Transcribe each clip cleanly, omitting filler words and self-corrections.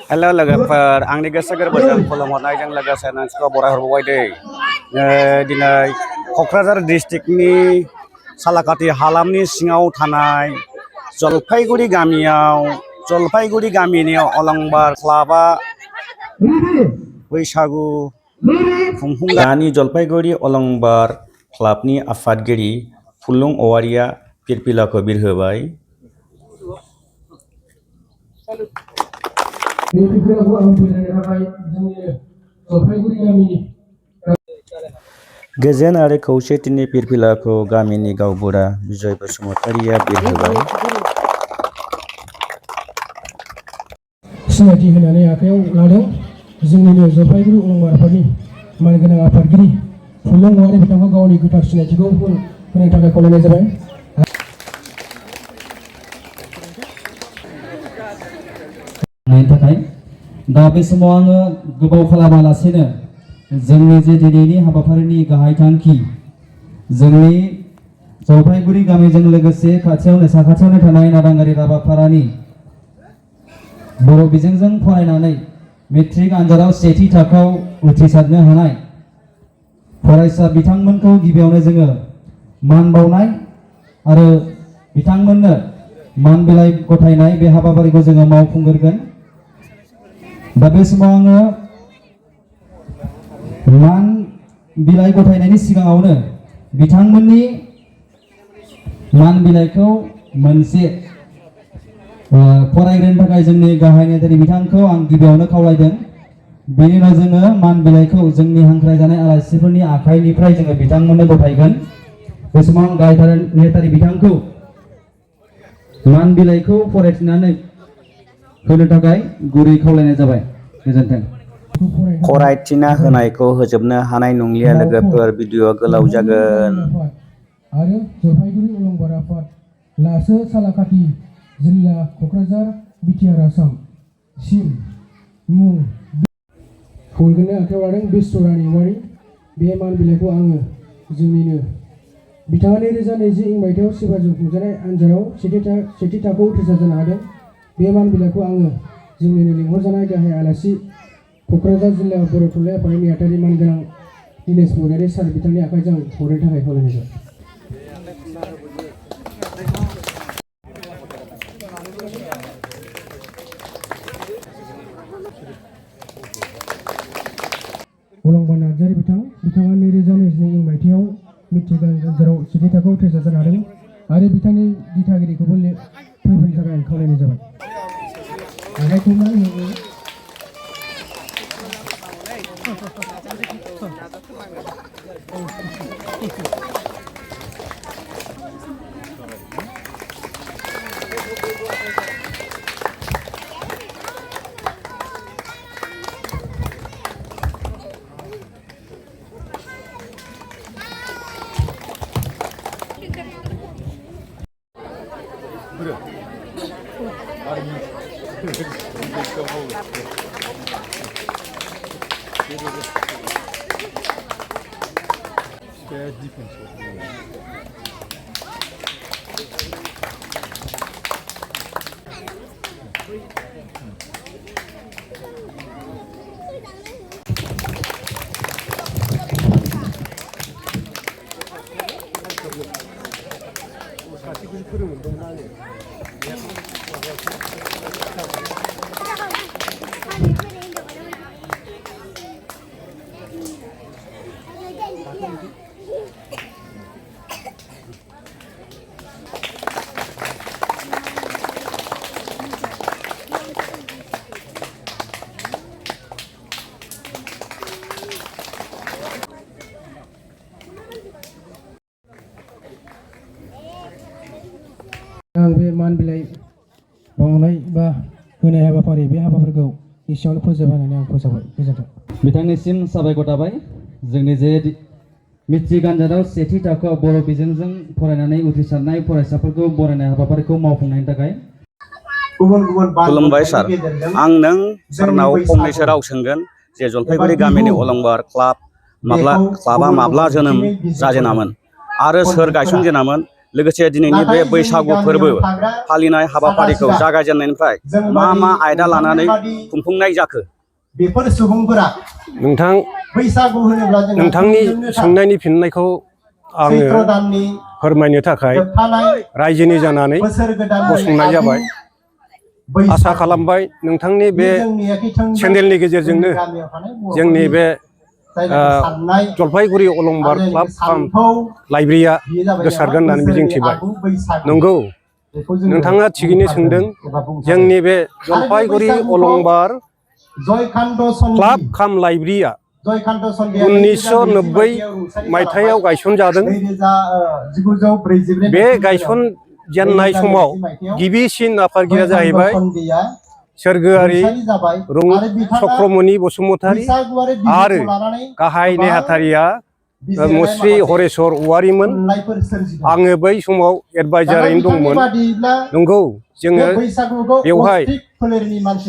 Hello लोगोफोर आंनि गोसो गोरबोजों खुलुमहरनायजों लोगोसे नोंसोरखौ बरायहरबाय दै दिनै क'क्राझार डिस्ट्रिक्टनि सालाकाटि हालामनि सिङाव थानाय जलफाइगुरि गामिनि अलंबार क्लाबा बैसागु खुंफुंगासिनो। दानि जलफाइगुरि अलंबार क्लाबनि आफादगिरि फुलुं औवारिया फिरफिलाखौ बिरहोबाय। गोजोन आरो खौसेथिनि फिरफिलाखौ गामिनि गावबुरा बिजय बसुमतारिया बिरहोबाय। सिनायथि होनानै आखायाव लादों जोंनिनो जलफाइगुरि अलंबार आफादनि मानगोनां आफादगिरि फुलुं औवारि बिथांखौ गावनि गोथार सिनायथिखौ होनो थाखाय खावलायनाय जाबाय। दा बे समाव आङो गोबाव खालामालासेनो जोंनि जे दिनैनि हाबाफारिनि गाहाय थांखि जोंनि जलफाइगुरि गामिजों लोगोसे साखाथियावनो थानाय नादांगारि राबापारानि बर' बिजोंजों फरायनानै मेट्रिक आनजादाव सेथि थाखोआव उथ्रिसारनो हानाय फरायसा बिथांमोनखौ गिबियावनो जोङो मान बावनाय आरो बिथांमोननो मान बिलाइ गथायनाय बे हाबाफारिखौ जोङो मावफुंगोरगोन। दा बे समाव आङो मान बिलाइ गथायनायनि सिगाङावनो बिथांमोननि मान बिलाइखौ मोनसे फरायग्रोनो थाखाय जोंनि गाहाय नेहाथारि बिथांखौ आं गिबियावनो खावलायदों। बेनि उनाव जोङो मान बिलाइखौ जोंनि हांख्रायजानाय आलासिफोरनि आखाइनिफ्राय जोङो बिथांमोननो गथायगोन। बे समाव आं गाहाय नेहाथारि बिथांखौ मान बिलाइखौ फरायथिनानै होनो थाखाय गुरै खावलायनाय जाबाय। गोजोन्थों। फरायथिना होनायखौ होजोबनो हानाय नंलिया लोगोफोर, भिडिअआ गोलाव जागोन। आरो जलफाइगुरि अलंबार आफाद लासो सालाकाटि जिल्ला क'क्राझार बिटिआर आसाम सिम मुं फुलगोनो आखायाव लादों बिस्वरानी औवारि। बे मान बिलाइखौ आङो जोंनिनो बिथाङा 2020 मायथाइयाव सिबाजों खुंजानाय आनजादाव सेथि थाखोआव उथ्रिसार जानो हादों। बे मान बिलाइखौ आङो जोंनिनो लिंहरजानाय गाहाय आलासि क'क्राझार जिल्ला बर' थुनलाइ आफादनि नेहाथारि मानगोनां दिनेश बरगयारि सार बिथांनि आखाइजों हरनो थाखाय खावलायनाय जाबाय। अलंबार नार्जारि बिथाङा 2022 मायथाइयाव मेट्रिक आनजादाव सेथि थाखोआव उथ्रिसार जानो हादों आरो बिथांनि दिथागिरिखौबो फैफिननो थाखाय आं खावलायनाय जाबाय। आखाइखौ मान होयो। आं बे मान बिलाइ बावनाय बा होनाय हाबाफारि बे हाबाफारिखौ एसेयावनो फोजोबनानै आं फोसावबाय। गोजोन्थों। बिथांनिसिम साबायखर थाबाय। जोंनि जे मेट्रिक आनजादाव सेथि थाखोआव बर' बिजोंजों फरायनानै उथ्रिसारनाय फरायसाफोरखौ बरायनाय हाबाफारिखौ मावफुंनायनि थाखाय खुलुमबाय सार। आं नों सारनाव फंनैसो राव सोंगोन जे जलफाइगुरि गामिनि अलंबार क्लाबा माब्ला जोनोम जाजेनामोन आरो सोर गायसनजेनामोन लोगोसे दिनैनि बे बैसागु फोरबो फालिनाय हाबाफारिखौ जागायजेननायनिफ्राय मा मा आयदा लानानै खुंफुंनाय जाखो बेफोर सुबुंफोरा नोंथां बैसागु होनोब्ला जों नोंथांनि सोंनायनि फिननायखौ आङो सैत्र दाननि फोरमायनो थाखाय जोबथानाय रायजोनि जानानै बोसोर गोदाननि गसंनाय जाबाय। बैसागु आसा खालामबाय नोंथांनि बे जोंनि एखे थोंजों चेनेलनि गेजेरजोंनो गामियाव थानाय बर'फोरनि जोंनि बे जायनाखि साननाय जलपाइगुरि अलंबार आरो क्लाब फार्म सान्थौ लाइब्रेरिया बेयो जाबाय गोसारगोन जोंहा होननानै बोसोरनि मिजिंथिबाय। आगु बैसागु। नंगौ बेखौ जोङो नोंथाङा थिगैनो सोंदों एबा बुंथारो। जोंनि बे आरो बे जलपाइगुरि बैसागुखौ अलंबार जयकान्त सन्धि क्लाब फार्म लाइब्रेरिया जयकान्त सन्धिया 1990 मायथाइयाव गायसनजादों। 1944 बे गायसनजेननाय समाव गिबिसिन आफादगिरिया जाहैबाय सोरगोआरि चक्रमणि बसुमतारी आरो गाहाय नेहाथारिया मुस्रि हरेस्वर औवारिमोन। आङो बै समाव एडभाइजारैनो दंमोन। नंगौ जोङो बेवहाय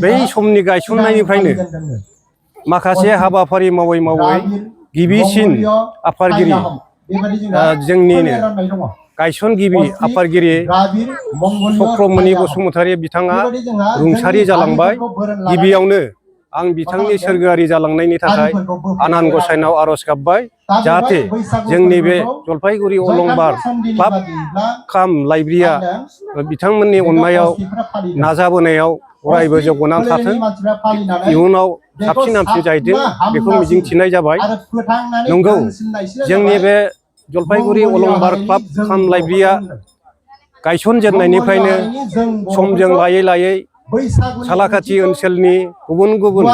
बै समनि गायसननायनिफ्रायनो माखासे हाबाफारि मावै मावै गिबिसिन आफादगिरि जोंनिनो गायसनगिरि आफादगिरि चक्रमणि बसुमतारी बिथाङा रुंसारि जालांबाय। गिबियावनो आं बिथांनि सोरगोआरि जालांनायनि थाखाय आनान गसाइनाव आरज गाबबाय जाहाथे जोंनि बे जलपाइगुरि अलंबार क्लाब फार्म लाइब्रेरिया बिथांमोननि अननायाव नाजाबोनायाव अरायबो जौगानानै थाथों, इयुनाव साबसिन हामसिन जाहैथों बेखौ मिजिंथिनाय जाबाय। नंगौ जोंनि बे जलपाइगुरि अलंबार क्लाब फार्म लाइब्रेरिया गायसनजेननायनिफ्रायनो समजों लायै लायै सालाकाथि ओनसोलनि गुबुन गुबुन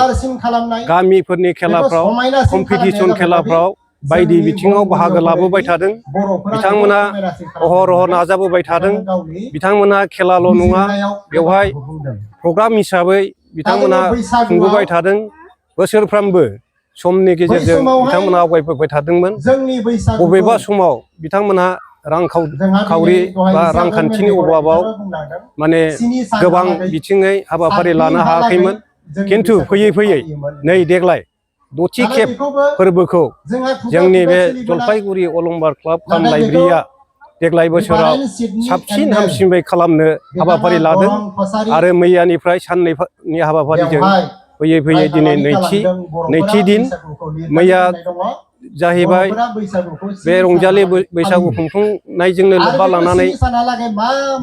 गामिफोरनि खेलाफ्राव कम्पिटिसन खेलाफ्राव बायदि बिथिङाव बाहागो लाबोबाय थादों। बिथांमोना अहरह नाजाबोबाय थादों। बिथांमोना खेलाल' नङा बेवहाय प्रग्राम हिसाबै बिथांमोना खुंबोबाय थादों। बोसोरफ्रामबो समनि गेजेरजों बिथांमोना आवगायबोबाय थादोंमोन। बबेबा समाव बिथांमोनहा रांखावरि बा रांखान्थिनि अभाबाव माने गोबां बिथिङै हाबाफारि लानो हायाखैमोन। खिन्थु फैयै फैयै नै देग्लाय दथि खेब फोरबोखौ जोंनि बे जलपाइगुरि अलंबार क्लाब फार्म लाइब्रेरिया देग्लाय बोसोराव साबसिन हामसिनै खालामनो हाबाफारि लादों आरो मैयानिफ्राय साननैनि हाबाफारिजों फैयै फैयै दिनै नैथि दिन। मैया जाहैबाय बे रंजालि बैसागु खुंफुंनायजोंनो लोब्बा लानानै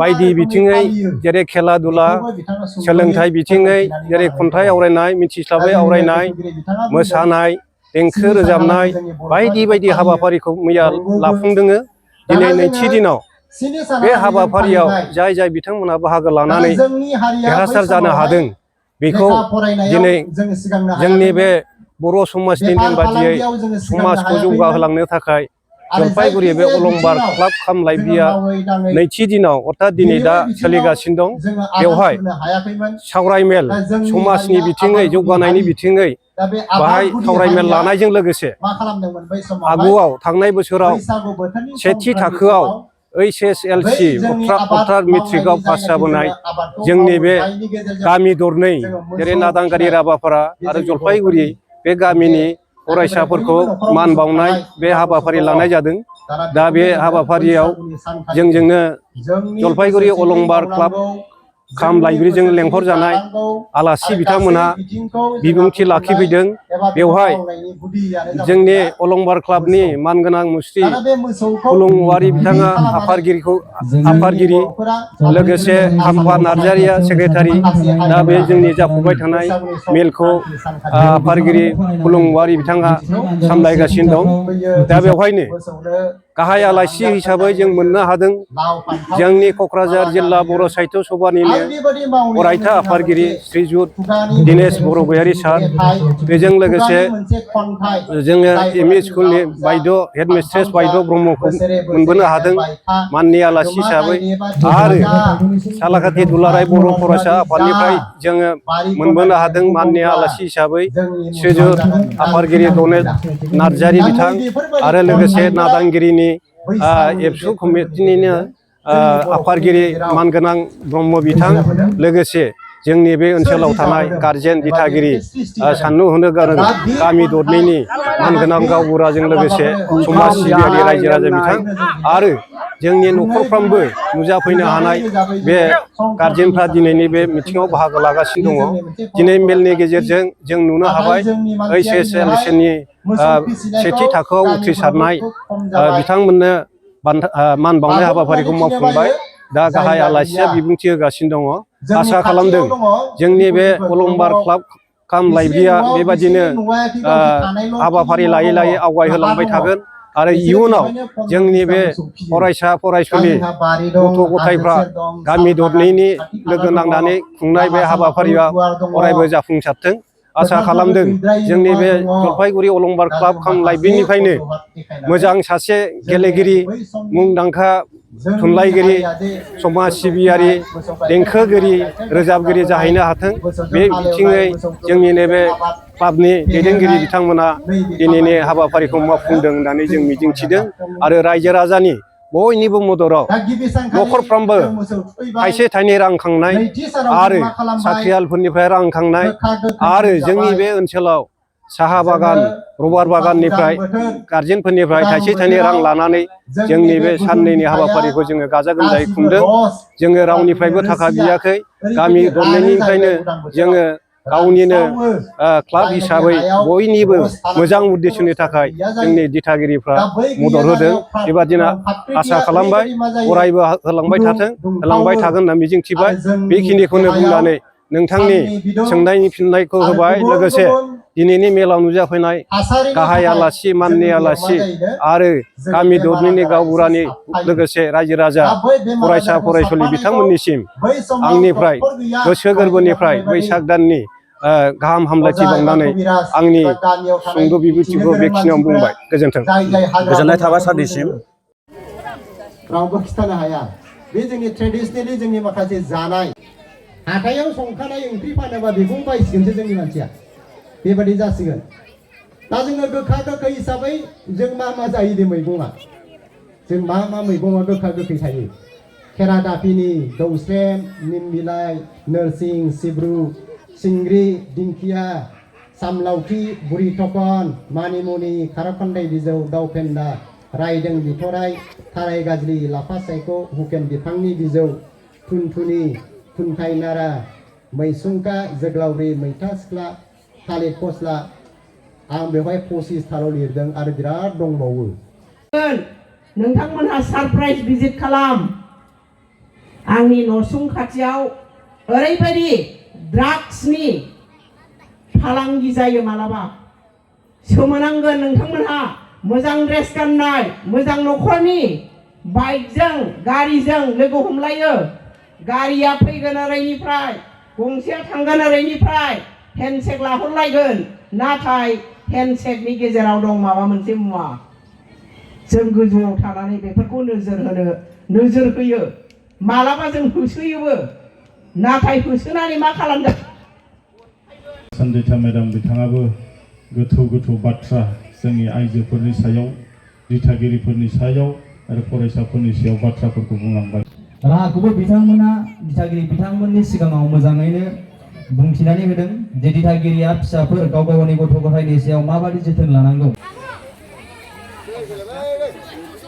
बायदि बिथिङै जेरै खेला दुला सोलोंथाइ बिथिङै जेरै खन्थाइ आवरायनाय, मिथिस्लाबै आवरायनाय, मोसानाय, देंखो रोजाबनाय बायदि बायदि हाबाफारिखौ मैया लाफुंदों। दिनै नैथि दिनाव बे हाबाफारियाव जाय जाय बिथांमोना बाहागो लानानै देरहासार जानो हादों बेखौ दिनै जोंनि बे बर' समाजनि नेम बादियै समाजखौ जौगाहोलांनो थाखाय जलपाइगुरि बे अलंबार क्लाब फार्म लाइब्रेरिया नैथि दिनाव अर्थात दिनै दा सोलिगासिनो दं। बेवहाय सावरायमेल समाजनि बिथिङै जौगानायनि बिथिङै बाहाय सावरायमेल लानायजों लोगोसे आगुआव थांनाय बोसोराव सेथि थाखोआव HSLC अर्थात मेट्रिकआव पास जाबोनाय जोंनि बे गामि दरनै जेरै नादांगारि, राभापारा आरो जलपाइगुरि बे गामिनि फरायसाफोरखौ मान बावनाय बे हाबाफारि लानाय जादों। दा बे हाबाफारियाव जोंजोंनो जलपाइगुरि अलंबार क्लाब फार्म लाइब्रेरिजों लेंहरजानाय आलासि बिथांमोनहा बिबुंथि लाखिफैदों। बेवहाय जोंनि अलंबार क्लाबनि मानगोनां मुस्रि खुलुम औवारि बिथाङा आफादगिरि, लोगोसे खाम्फा नार्जारिया सेक्रेटारि। दा बे जोंनि जाफुबाय थानाय मेलखौ आफादगिरि खुलुम औवारि बिथाङा सामलायगासिनो दं। दा बेवहायनो गाहाय आलासि हिसाबै जों मोननो हादों जोंनि क'क्राझार जिल्ला बर' साहित्य सभानिनो अरायथा आफादगिरि श्रीजुत दिनेश बरगयारि सार। बेजों लोगोसे जोङो एम इ स्कुलनि बायद' हेडमिस्ट्रेस बायद' ब्रह्मखौ मोनबोनो हादों माननि आलासि हिसाबै। आरो सालाकाथि दुलाराय बर' फरायसा आफादनिफ्राय जोङो मोनबोनो हादों माननि आलासि हिसाबै श्रीजुत आफादगिरि गनेश नार्जारि बिथां आरो लोगोसे नादांगिरिनि एबसु कमिटिनिनो आफादगिरि मानगोनां ब्रह्म बिथां, लोगोसे जोंनि बे ओनसोलाव थानाय गारजेन दिथागिरि साननो हनो गोरों गामि दरनैनि मानगोनां गावबुराजों लोगोसे समाज सिबियारि रायजो राजा बिथां आरो जोंनि न'खरफ्रामबो नुजाफैनो हानाय बे गारजेनफ्रा दिनैनि बे मिथिङाव बाहागो लागासिनो दङ। दिनै मेलनि गेजेरजों जों नुनो हाबाय HSLCनि सेथि थाखोआव उथ्रिसारनाय बिथांमोननो मान बावनाय हाबाफारिखौ मावफुंबाय। दा गाहाय आलासिया बिबुंथि होगासिनो दङ। आसा खालामदों जोंनि बे अलंबार क्लाब काम लाइब्रेरिया बेबादिनो हाबाफारि लायै लायै आवगायहोलांबाय थागोन आरो इयुनाव जोंनि बे फरायसा फरायसुलि गथ' गथायफ्रा गामि दरनैनि लोगो नांनानै खुंनाय बे हाबाफारिया अरायबो जाफुंसारथों आसा खालामदों। जोंनि बे जलपाइगुरि अलंबार क्लाब काम लाइब्रेरिनिफ्रायनो मोजां सासे गेलेगिरि, मुंदांखा थुनलाइगिरि, समाज सिबियारि, देंखोगिरि, रोजाबगिरि जाहैनो हाथों। बे बिथिङै जोंनि नैबे क्लाबनि दैदेनगिरि बिथांमोना दिनैनि हाबाफारिखौ मावफुंदों होननानै जों मिजिंथिदों आरो रायजो राजानि बयनिबो मददाव न'खरफ्रामबो थाइसे थाइनै रां खांनाय आरो साख्रियालफोरनिफ्राय रां खांनाय आरो जोंनि बे ओनसोलाव साहा बागान, रबार बागाननिफ्राय गारजेनफोरनिफ्राय थाइसे थाइनै रां लानानै जोंनि बे साननैनि हाबाफारिखौ जोङो गाजा गोमजायै खुंदों। जोङो रावनिफ्रायबो थाखा बियाखै। गामि दरनैनिफ्रायनो जोङो गावनिनो क्लाब हिसाबै बयनिबो मोजां उद्देश्यनि थाखाय जोंनि दिथागिरिफ्रा मदद होदों। बेबादिनो आसा खालामबाय अरायबो होलांबाय थागोन होनना मिजिंथिबाय। बेखिनिखौनो बुंनानै नोंथांनि सोंनायनि फिननायखौ होबाय। लोगोसे दिनैनि मेलाव नुजाफैनाय गाहाय आलासि, माननि आलासि आरो गामि दरनैनि गावबुरानि लोगोसे रायजो राजा, फरायसा फरायसुलि बिथांमोननिसिम आंनिफ्राय गोसो गोरबोनिफ्राय बैसाग दाननि गाहाम हामलायथि बावनानै आंनि सुंद' बिबुंथिखौ बेखिनियावनो बुंबाय। गोजोन्थों। गोजोननाय थाबाय सारनिसिम। रावबो खिथानो हाया। बे जोंनि ट्रेडिशनेलि जोंनि माखासे जानाय हाथायाव संखानाय ओंख्रि फानोबा बेखौ बायसिगोनसो जोंनि मानसिया। बेबादि जासिगोन। दा जोङो गोखा गोखै हिसाबै जों मा जायो दे मैगङा? जों मा मैगङा गोखा गोखै थायो? खेरादाफिनि, दौस्रेम, निम बिलाइ, नोरसिं, सिब्रु, सिंग्रि, दिंखिया, सामलावथि, बुरि थखन, मानिमुनि, खार'खान्दाय बिजौ, दाउ फेन्दा, रायदों बिथराइ, थाराय गाज्लि, लाफा सायख', हुकेन बिफांनि बिजौ, थुनथुनि, खुन्थाइ नारा, मैसुंखा, जोग्लावरि, मैथा सिख्ला, थालिर फस्ला। आं बेवहाय 25 थाल' लिरदों आरो बिराद दंबावो। नोंथांमोनहा सरप्राइज भिजिट खालाम। आंनि न'सुं खाथियाव ओरैबायदि ड्राग्सनि फालांगि जायो मालाबा। सोमोनांगोन नोंथांमोनहा। मोजां ड्रेस गाननाय, मोजां न'खरनि बाइकजों, गारिजों लोगो हमलायो। गारिया फैगोन ओरैनिफ्राय, गंसेया थांगोन ओरैनिफ्राय, हेन्डसेक लाहरलायगोन। नाथाय हेन्डसेकनि गेजेराव दं माबा मोनसे मुवा। जों गोजौआव थानानै बेफोरखौ नोजोर होयो। मालाबा जों होसोयोबो। नाथाय होसोनानै मा खालामदों? सन्दिता मेडाम बिथाङाबो गोथौ गोथौ बाथ्रा जोंनि आइजोफोरनि सायाव, दिथागिरिफोरनि सायाव आरो फरायसाफोरनि सायाव बाथ्राफोरखौ बुंलांबाय। राहाखौबो बिथांमोना दिथागिरि बिथांमोननि सिगाङाव मोजाङैनो बुंथिनानै होदों जे दिथागिरिया फिसाफोर गाव गावनि गथ' गथायनि सायाव माबादि जोथोन लानांगौ।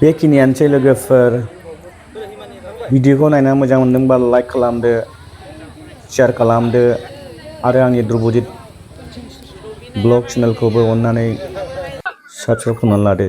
बेखिनियानोसै लोगोफोर। भिडिअखौ नायना मोजां मोनदोंबा लाइक खालामदो, शेयार खालामदो आरो आंनि ध्रुबजित ब्लग चेनेलखौबो अननानै साबस्क्राइब खालामनानै लादो।